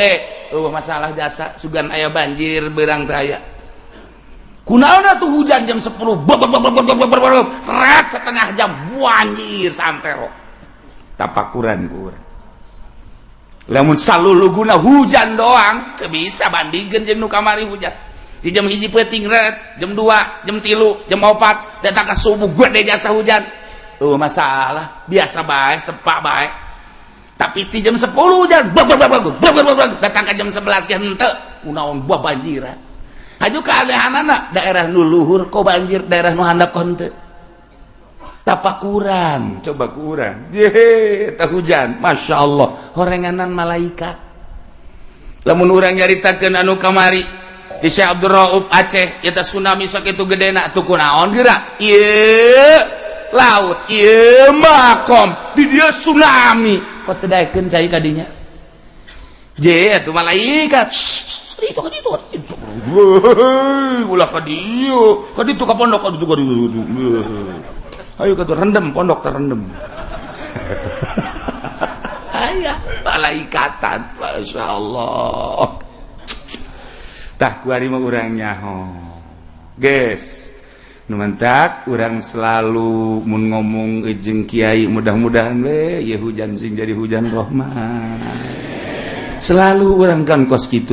Oke, oh, masalah jasa sugan aya banjir berang teh aya. Kunaon tuh hujan jam 10 bab bab bab bab bab bab rat setengah jam banjir santero. Tapakuran ku urang. Lamun saluluguna hujan doang, teu bisa bandingkeun jeung nu kamari hujan. Di jam 1 peuting ret, jam 2, jam 3, jam 4, datang ke subuh gede jasa hujan. Tuh masalah, biasa bae, sepak bae. Tapi di jam 10 hujan, bab bab bab bab bab bab datang ke jam 11 ge henteu, kunaon buah banjiran. Haju keanehanana daerah nu luhur kok banjir, daerah nu handap kok henteu. Tapakuran, coba kurang. Ye, tah hujan, Masya Allah, horenganan malaikat. Lamun urang nyaritakeun anu kamari di Syekh Abdul Rauf Aceh, eta tsunami sakitu gedena tuh kunaon geura? Ieu laut, ieu makom, di dieu tsunami. Kok teu daekeun cai ka dinya? Je, atuh malaikat. Itu ka ditu. Ulah ka dieu, ka ditu ka pondok, ka ditu ka ditu. Ayo ka rendem pondok terendem. Aya malaikatan, Masya Allah. Tah kuari mah urang nyaho. Geus. Nu mantak urang selalu mun ngomong jeung kiai, mudah-mudahan we ieu hujan sing jadi hujan rahmat. Selalu urang kan kos kitu.